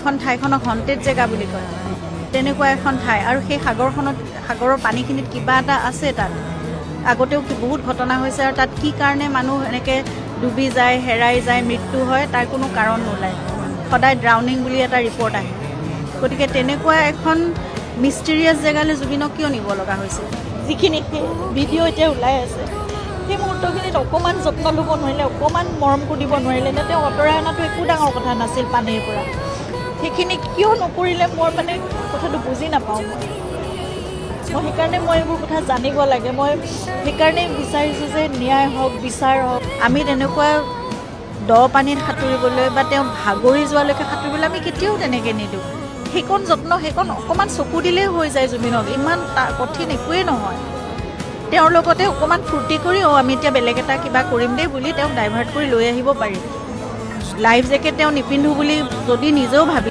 যিখন ঠাইখনক হণ্টেড জেগা বুলি কয়, তেনেকুৱা এখন ঠাই। আৰু সেই সাগৰখনত, সাগৰৰ পানীখিনিত কিবা এটা আছে। তাত আগতেও বহুত ঘটনা হৈছে আৰু তাত কি কাৰণে মানুহ এনেকৈ ডুবি যায়, হেৰাই যায়, মৃত্যু হয়, তাৰ কোনো কাৰণ নোলায়। সদায় ড্ৰাউনিং বুলি এটা ৰিপৰ্ট আহে। গতিকে তেনেকুৱা এখন মিষ্টেৰিয়াছ জেগালৈ জুবিনক কিয় নিব লগা হৈছে? যিখিনি ভিডিঅ' এতিয়া ওলাই আছে, সেই মুহূৰ্তখিনিত অকণমান যত্ন ল'ব নোৱাৰিলে, অকণমান মৰম কৰিব নোৱাৰিলে নে? তেওঁ আঁতৰাই অনাটো একো ডাঙৰ কথা নাছিল পানীৰ পৰা। সেইখিনি কিয় নকৰিলে, মই মানে কথাটো বুজি নাপাওঁ। মই মই সেইকাৰণে মই এইবোৰ কথা জানিব লাগে। মই সেইকাৰণেই বিচাৰিছোঁ যে ন্যায় হওক, বিচাৰ হওক। আমি তেনেকুৱা দ পানীত সাঁতুৰিবলৈ বা তেওঁ ভাগৰি যোৱালৈকে সাঁতুৰিবলৈ আমি কেতিয়াও তেনেকৈ নিদিওঁ। সেইকণ যত্ন, সেইকণ অকণমান চকু দিলেই হৈ যায় জুবিনক। ইমান কঠিন একোৱেই নহয়। তেওঁৰ লগতে অকণমান ফূৰ্তি কৰি, "অঁ, আমি এতিয়া বেলেগ এটা কিবা কৰিম দেই" বুলি তেওঁক ডাইভাৰ্ট কৰি লৈ আহিব পাৰি। লাইফ জেকেট তেওঁ নিপিন্ধো বুলি যদি নিজেও ভাবি